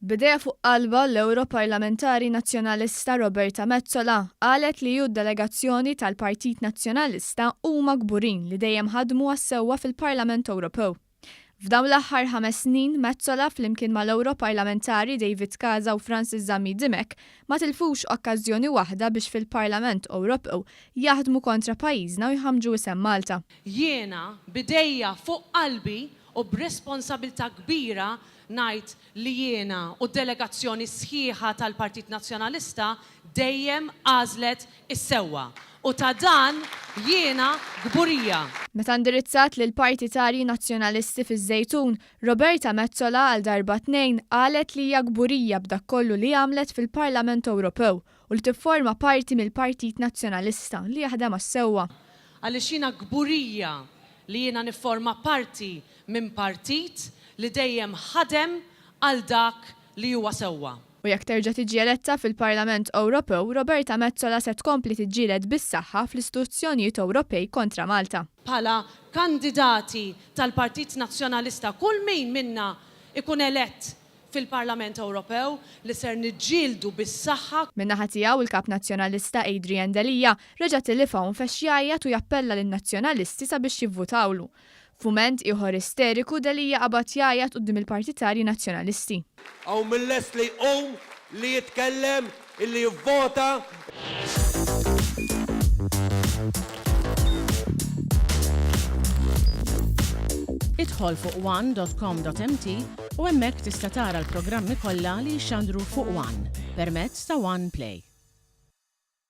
B'idejha fuq qalbha, l-Ewroparlamentari Nazzjonalista Roberta Metsola qalet li hi u d-delegazzjoni tal-Partit Nazzjonalista huma kburin li dejjem ħadmu għas-sewwa fil-Parlament Ewropew. F'dawn l-aħħar ħames snin, Metsola flimkien mal-Ewroparlamentari David Casa u Francis Zammit Dimech ma tilfux okkażjoni waħda biex fil-Parlament Ewropew jaħdmu kontra pajjiżna u jħammġu isem Malta. Jiena, b'idejja fuq qalbi u b'responsabiltà kbira ngħid li jiena u d-delegazzjoni sħiħa tal-Partit Nazzjonalista dejjem għażlet is-sewwa u ta' dan jiena kburija. Meta indirizzat lill-partitarji Nazzjonalisti fiż-Żejtun, Roberta Metsola għal darba tnejn qalet li hija kburija b'dak kollu li għamlet fil-Parlament Ewropew u li tifforma parti mill-Partit Nazzjonalista li jaħdem għas-sewwa. Għaliex jiena kburija li jiena nifforma parti minn partit li dejjem ħadem għal dak li huwa sewwa. U jekk terġa' tiġi eletta fil-Parlament Ewropew, Roberta Metsola se tkompli tiġġieled bis-saħħa fl-istituzzjonijiet Ewropej kontra Malta. Bħala kandidati tal-Partit Nazzjonalista kull min minna jkun elett fil-Parlament Ewropew li ser niġġieldu bis-saħħa. Min-naħa tiegħu, il-Kap Nazzjonalista Adrian Delia reġa' tilifha u nfexx jgħajjat u jappella lin-Nazzjonalisti sabiex jivvutawlu. F'mument ieħor isteriku, Delia qabad jgħajjat quddiem il-partitarji Nazzjonalisti. Hawn min lest li jqum, li jitkellem, illi jivvota. Idħol fuq one dot com dot mt u hemmhekk tista' tara l-programmi kollha li jixxandru fuq one permezz ta' One Play.